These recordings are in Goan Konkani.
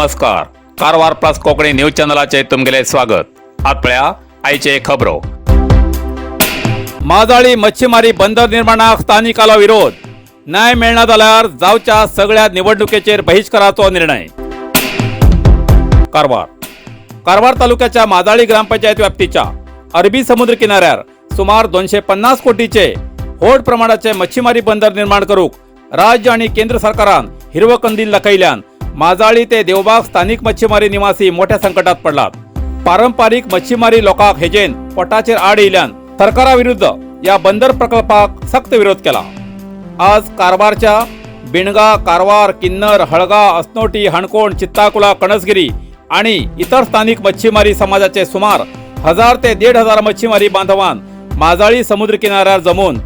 नमस्कार, कारवार प्लस कोंकणी न्यूज चॅनलाचे तुमगेले स्वागत. आत पळया आयचे खबरो. माजाळी मच्छीमारी बंदर निर्माणाक स्थानिकालो विरोध. न्याय मेळना जाल्यार जावच्या सगळ्या निवडणुकेचेर बहिश्काराचो निर्णय. कारवार. कारवार तालुक्याच्या माजाळी ग्रामपंचायत व्याप्तीच्या अरबी समुद्र किनाऱ्यार सुमार 250 कोटीचे व्हड प्रमाणाचे मच्छीमारी बंदर निर्माण करूक राज्य आणि केंद्र सरकारान हिरवो कंदील दाखयल्यान माजाळी ते देवबाग स्थानिक मच्छीमारी निवासी मोठ्या संकटात पडलात. पारंपारीक मच्छीमारी लोकांक हेजेन पोटाचेर आड येयल्यान सरकारा विरुद्ध या बंदर प्रकल्पाक सक्त विरोध केला. आज कारवारच्या बिणगा, कारवार, किन्नर, हळगा, असनोटी, हणकोण, चित्ताकुला, कणसगिरी आणि इतर स्थानिक मच्छीमारी समाजाचे सुमार 1000 ते 1500 मच्छीमारी बांधवान माजाळी समुद्र किनाऱ्यावर जमून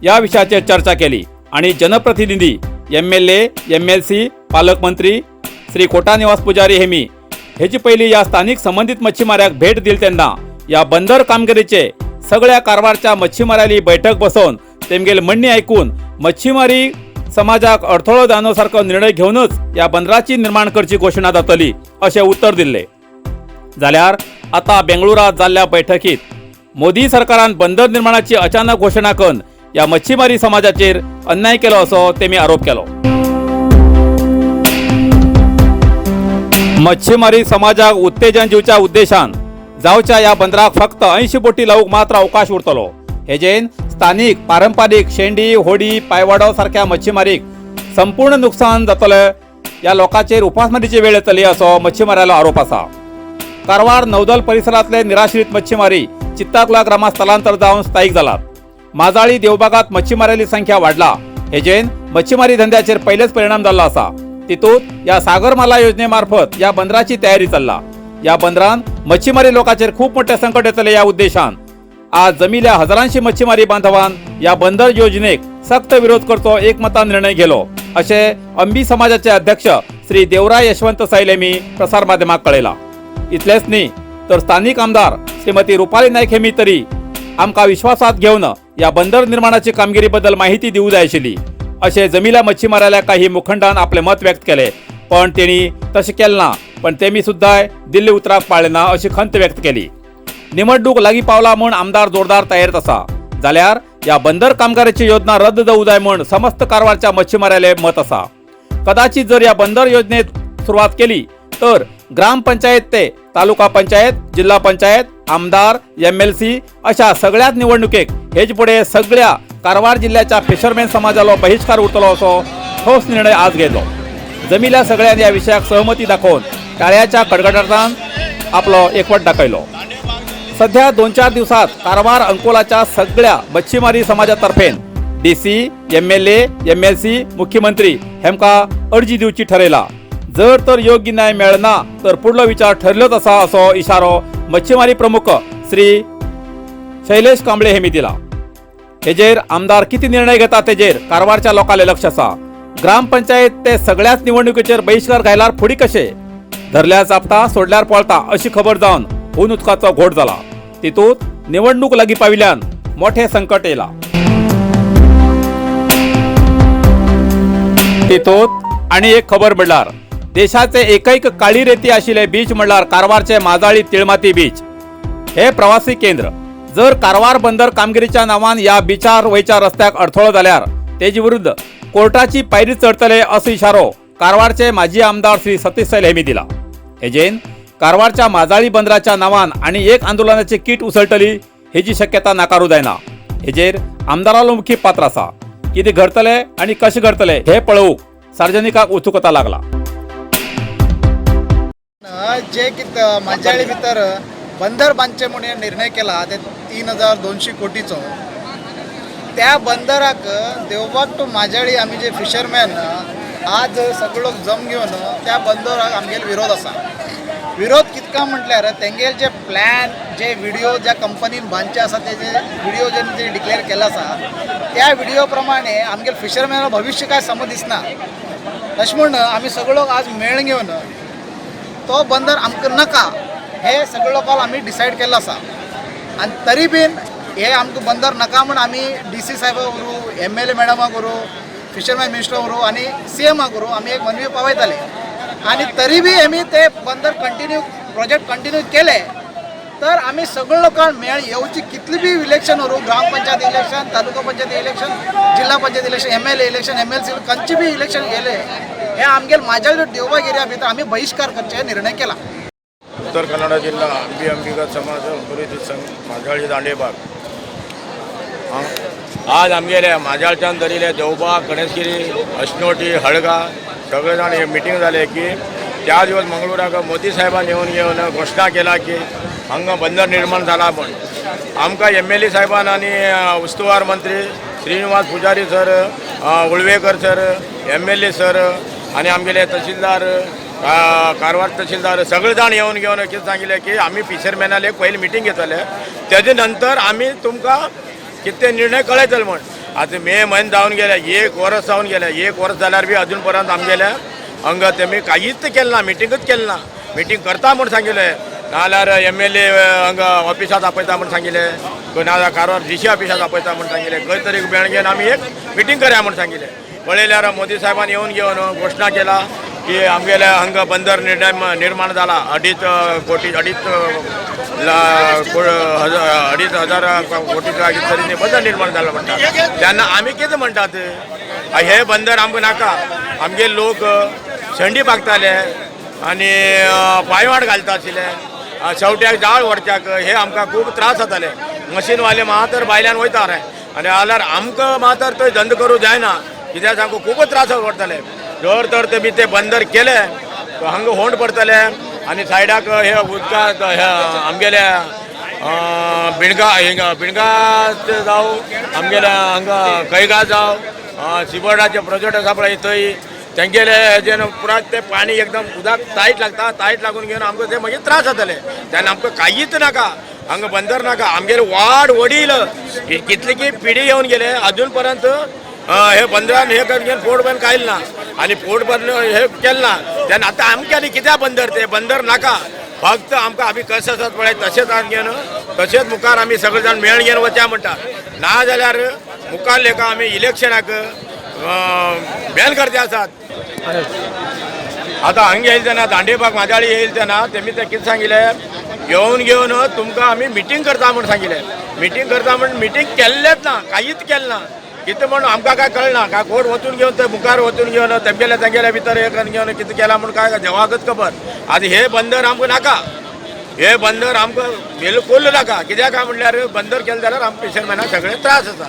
या विषयाचेर चर्चा केली आणि जनप्रतिनिधी, एमएलए, एमएलसी, पालकमंत्री श्री कोटा निवास पुजारी हेमी हेची पयली या स्थानिक संबंधित मच्छीमाऱ्याक भेट दिली तेन्ना या बंदर कामगिरीचे सगळ्या कारवारच्या मच्छीमाऱ्याली बैठक बसोवन तेमगेल म्हणणी आयकून मच्छीमारी समाजाक अडथळो जावनो सारको निर्णय घेवनच या बंदराची निर्माण करची घोशणा जातली अशें उत्तर दिल्लें. जाल्यार आता बेंगळुरात जाल्ल्या बैठकीत मोदी सरकारान बंदर निर्माणाची अचानक घोशणा करून या मच्छीमारी समाजाचेर अन्याय केलो असो तेमी आरोप केलो. मच्छीमारी समाजाक उत्तेजन दिवच्या उद्देशान जावच्या ह्या बंदराक फक्त 80 बोटी लावूंक मात्र अवकाश उरतलो. हेजेन स्थानीक पारंपारीक शेंडी, होडी, पायवाडो सारख्या मच्छीमारीक संपूर्ण नुकसान जातलें. ह्या लोकांचेर उपासमारीची वेळ येतली असो मच्छीमाऱ्यालो आरोप आसा. कारवार नौदल परिसरातले निराश्रित मच्छीमारी चित्ताकुला ग्रामात स्थलांतर जावन स्थायिक जालात. माजाळी देवबागात मच्छीमाऱ्याली संख्या वाडला. हेजेन मच्छीमारी धंद्याचेर पहिलेच परिणाम जाल्लो आसा. तितूत या सागरमाला योजनेमार्फत या बंदराची तयारी चल्ला. या बंदरान मच्छीमारी लोकांचेर खूप मोठे संकट येतले. या उद्देशान आज जमिल्या हजारांशी मच्छीमारी बांधवान या बंदर योजनेक सक्त विरोध करचो एकमतान निर्णय घेलो असे अंबी समाजाचे अध्यक्ष श्री देवराय यशवंत सैल यांनी प्रसार माध्यमाक कळयला. इतलेच न्ही, तर स्थानिक आमदार श्रीमती रुपाली नाईक हेमी तरी आमकां विश्वासात घेवन या बंदर निर्माणाची कामगिरी बद्दल माहिती दिवू जाय आशिल्ली अशें जमिल्या मच्छीमाराल्या काही मुखंडान आपले मत व्यक्त केले. पण तेणी तशें केलें ना, पण तेमी सुद्दां दिल्ले उतराक पाळ्ळें ना अशी खंत व्यक्त केली. निवडणूक लागीं पावला म्हूण आमदार जोरदार तयारीत आसा, जाल्यार ह्या बंदर कामगाराची योजना रद्द जावू जाय म्हूण समस्त कारवारच्या मच्छीमाराले मत आसा. कदाचित जर या बंदर योजनेत सुरवात केली तर ग्रामपंचायत ते तालुका पंचायत, जिल्हा पंचायत, आमदार, एमएलसी अशा सगळ्याच निवडणुकेक हेज फुडें सगळ्या कारवार जिल्ह्याच्या फिशरमॅन समाजालो बहिष्कार उरतलो असो ठोस निर्णय आज घेतलो. जमिल्या सगळ्यांनी या विशयाक सहमती दाखोवन टाळ्याच्या कडकडाटान आपलो एकवट दाखयलो. सध्या 2-4 दिवसात कारवार अंकोलाच्या सगळ्या मच्छीमारी समाजातर्फेन डीसी, एमएलए, एमएलसी, मुख्यमंत्री हेमका अर्जी दिवची ठरयला. जर तर योग्य न्याय मेळना तर पुढलो विचार ठरलोच आसा असो इशारो मच्छीमारी प्रमुख श्री शैलेश कांबळे हेमी दिला. हेजेर आमदार किती निर्णय घेता तेजेर कारवारच्या लोकांले लक्ष आसा. ग्रामपंचायत ते सगळ्याच निवडणुकीचेर बहिष्कार घायल्यार फुडें कशे? धरल्यार चापता, सोडल्यार पळता अशी खबर जावन हून उदकाचो घोट जाला. तितूंत निवडणूक लागीं पाविल्ल्यान मोठें संकट येयला. तितूंत आनी एक खबर म्हणल्यार देशाचे एकैक काळी रेती आशिल्ले बीच म्हणल्यार कारवारचे माजाळी तिळमाती बीच हे प्रवासी केंद्र. जर कारवार बंदर कामगिरीच्या नावान ह्या बिचार वयच्या रस्त्याक अडथळो जाल्यार तेजे विरुद्ध कोर्टाची पायरी चढतले असो इशारो कारवारचे माजी आमदार श्री सतीश सैल हेमी दिला. हेजेन कारवारच्या माजाळी बंदराच्या नावान आनी एक आंदोलनाची कीट उसळटली हेजी शक्यता नाकारू जायना. हेजेर आमदारालो मुख्य पात्र आसा. कितें घडतले आनी कशें घडतले हे पळोवंक सार्वजनिकाक उत्सुकता लागला. जे कितें माजाळी भितर बंदर बांदचे म्हूण हे निर्णय केला ते 3200 कोटीचो, त्या बंदराक देवबाग टू माजाळी आमी जे फिशरमॅन आज सगळो जम घेवन त्या बंदराक आमगेलो विरोध आसा. विरोध कितका म्हटल्यार तेंगेल जे प्लॅन, जे विडियो ज्या कंपनीन बांदचे आसा तेजे विडियो जे ते डिक्लेअर केला आसा त्या विडियो प्रमाणे आमगेल फिशरमॅना भविश्य काय समज दिसना. तशें म्हूण आमी सगळो आज मेळ घेवन तो बंदर आमकां नाका हे सगळे लोकांक आमी डिसायड केल्लो आसा. आनी तरी बीन हे आमकां बंदर नाका म्हूण आमी डी सी साहेबा व्हरू, एम एल ए मॅडमाक व्हरू, फिशरमॅन मिनिस्टर व्हरू आनी सी एमाक व्हरू आमी एक मनवी पावयताले. आनी तरी बी आमी ते बंदर कंटिन्यू प्रोजेक्ट कंटिन्यू केले तर आमी सगळे लोकांक मेळ येवची कितली बी इलेक्शन व्हरू, ग्रामपंचायत इलेक्शन, तालुका पंचायत इलेक्शन, जिल्हा panchayat election, MLA election, MLC, खंयचे बी इलेक्शन गेले, हे आमगेले माझ्या देवबाग एरिया भितर आमी बहिष्कार करचे निर्णय केला. उत्तर कन्नडा जिल्हा आंबी अंबिका समाज अभिवृद्धी संघ, माजाळी दांडेबाग. हां, आज आमगेले माजाळच्यान धरिल्ले देवबाग, गणेशगिरी, अश्नोटी, हळगा सगळे जाण हे मिटींग जाले की त्या दिवस मंगळुराक मोदी साहेबान येवन घेवन घोशणा केला की हांगा बंदर निर्माण जाला म्हण. आमकां एमएलए साहेबान आनी उस्तवार मंत्री Srinivas Pujari sir, Ulvekar sir, MLA sir आनी आमगेले तहसीलदार, कारवार तहसीलदार सगळे जाण येवन घेवन कितें सांगिल्लें की आमी फिशरमॅनाले एक पयली मिटींग घेतले, तेजे नंतर आमी तुमकां कितें निर्णय कळयतले म्हण. आतां मे म्हयनो जावन गेले, एक वर्स जावन गेले. एक वर्स जाल्यार बी अजून पर्यंत आमगेल्या हांगा तेमी कांयच केलें ना, मिटिंगूच केलें ना. मिटींग करता म्हूण सांगिल्लें, नाजाल्यार एमएलए हांगा ऑफिसांत आपयता म्हूण सांगिल्लें, नाजाल्यार कारवार डीसी ऑफिसांत आपयता म्हूण सांगिल्लें. खंय तरी मेळ घेवन आमी एक मिटींग करया म्हूण सांगिल्लें. पळयल्यार मोदी साहेबान येवन घेवन घोशणा केला की आमगेल्या हांगा बंदर निर्णय निर्माण जाला, अडीच कोटी, अडीच 2,500 कोटीचा तरी ते बंदर निर्माण जाला म्हणटा. तेन्ना आमी कितें म्हणटात, हे बंदर आमकां नाका. आमगे लोक शेंडी बागताले आनी पांयवाट घालता आशिल्ले, शेवट्याक जाळ व्हरच्याक हे आमकां खूब त्रास जाताले. मशीनवाले मातर भायल्यान वयता रे आनी जाल्यार आमकां मातर थंय धंदो करूं जायना, कित्याक सांगू, खूबच त्रास पडटाले. जर तर तेमी ते बंदर केले तो हांगा होंड पडटले आनी सायडाक हे उदका हे आमगेल्या बिणगा, हिंगा बिणगा जावं, आमगेल्या हांगा कैगा जावं, सिबर्डाचे प्रोजेक्ट आसा पळय थंय तेंगेले हेजेन पुराय ते पाणी एकदम उदक तायट लागता. तायट लागून घेवन आमकां ते मागीर त्रास जातले. तेन्ना आमकां कांयच नाका, हांगा बंदर नाका. आमगेले वाड वडील कितली की पिढी येवन गेले, अजून पर्यंत हे बंदरान हे करून घेवन पोट बंद कायल ना आनी पोट बंद हे केलें ना. तेन्ना आतां आमकां आनी कित्याक बंदर, ते बंदर नाका. फक्त आमकां आमी कशें आसात पळय तशेंच आमी घेवन तशेंच मुखार आमी सगळे जाण मेळ घेवन वचया म्हणटा. ना जाल्यार मुखार लेखा आमी इलेक्शनाक बॅन करचे आसात. आतां हांगा येयले तेन्ना दांडेबाग माजाळी येयले तेन्ना तेमी ते कितें सांगिल्लें, येवन घेवन तुमकां आमी मिटींग करता म्हूण सांगिल्लें. मिटींग करता म्हूण मिटींग केल्लेंच ना, कांयच केलें ना. कितें म्हण आमकां काय कळना, काय कोण वचून घेवन ते मुखार वचून घेवन तेमगेले तेंगेले भितर हे करून घेवन कितें केलां म्हूण काय देवाकच खबर. आतां हे बंदर आमकां नाका, हे बंदर आमकां बिलकूल नाका. कित्याक काय म्हणल्यार बंदर केलें जाल्यार आमकां फिशरमॅनाक सगळे त्रास आसा.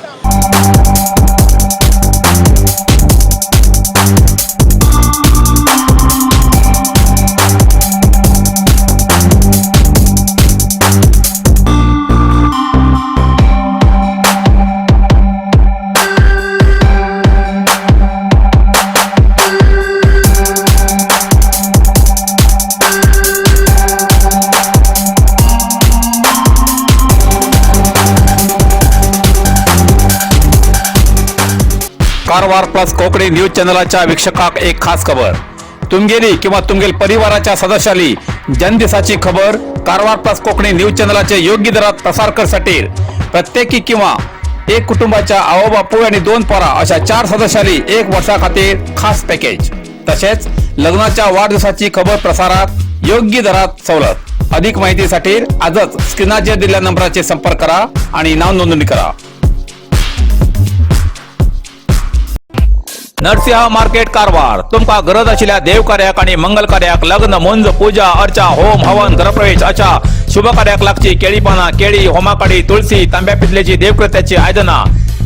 कारवार प्लस कोकणी न्यूज चॅनलाच्या वीक्षकाक एक खास खबर. तुमगेली किंवा तुमगेल परिवाराच्या सदस्याली जन्मदिसाची खबर कारवार प्लस कोकणी न्यूज चॅनलाचे योग्य दरात प्रसार करसाठी प्रत्येकी किंवा एक कुटुंबाच्या आवो बापूय आणि 2 पोरा अशा 4 सदस्याली 1 वर्षा खातीर खास पॅकेज, तसेच लग्नाच्या वाढदिवसाची खबर प्रसारात योग्य दरात सवलत. अधिक माहितीसाठी आजच स्क्रीनाचेर दिलेल्या नंबराचे संपर्क करा आणि नाव नोंदणी करा. नरसिंह मार्केट कारवार. तुमका गरज आशिल्ल्या देवकार्याक आणि मंगल कार्याक, लग्न, मुंज, पूजा अर्चा, होम हवन, गृहप्रवेश अशा शुभ कार्याक लागची केळी पानां, केळी, होमाकाडी, तुळसी, तांब्या पितलेची देवकृत्याची आयदनां,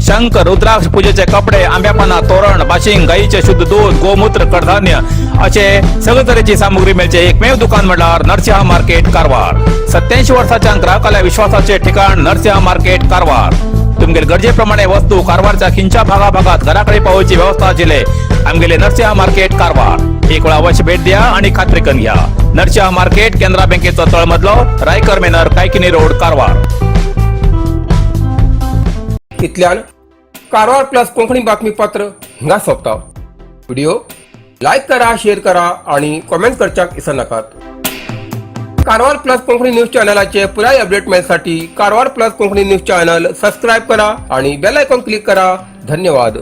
शंख, रुद्राक्ष, पूजेचे कपडे, आंब्या पानां, तोरण, बाशिंग, गाईचे शुद्ध दूध, गोमूत्र, कडधान्य असे सगळे तरेची सामुग्री मेळचे एकमेव दुकान म्हळ्यार नरसिंह मार्केट कारवार. 87 वर्साच्या ग्राहकाल्या विश्वासाचे ठिकाण नरसिंह मार्केट कारवार. तुमगेले गरजेप्रमाणे वस्तू कारवारच्या खिंच्या भागाभागात घराकडे पावोवची व्यवस्था आशिल्ले आमगेले नरसिंह मार्केट कारवार. एक वेळा अवश्य भेट द्या आणि खात्री करून घ्या. नरसिंह मार्केट, केनरा बँकेचो तळमजलो, रायकर मेनर, कायकिनी रोड, कारवार. इतल्यान कारवार प्लस कोंकणी बातमीपत्र हिंगा सोंपता. व्हिडिओ लायक करा, शेअर करा आणि कॉमेंट करच्याक विसरनाकात. कारवार प्लस कोंकणी न्यूज चॅनलाचे पुराय update मेळसाठी Karwar plus Konkani news channel subscribe करा आणि बेल आयकॉन क्लिक करा. धन्यवाद.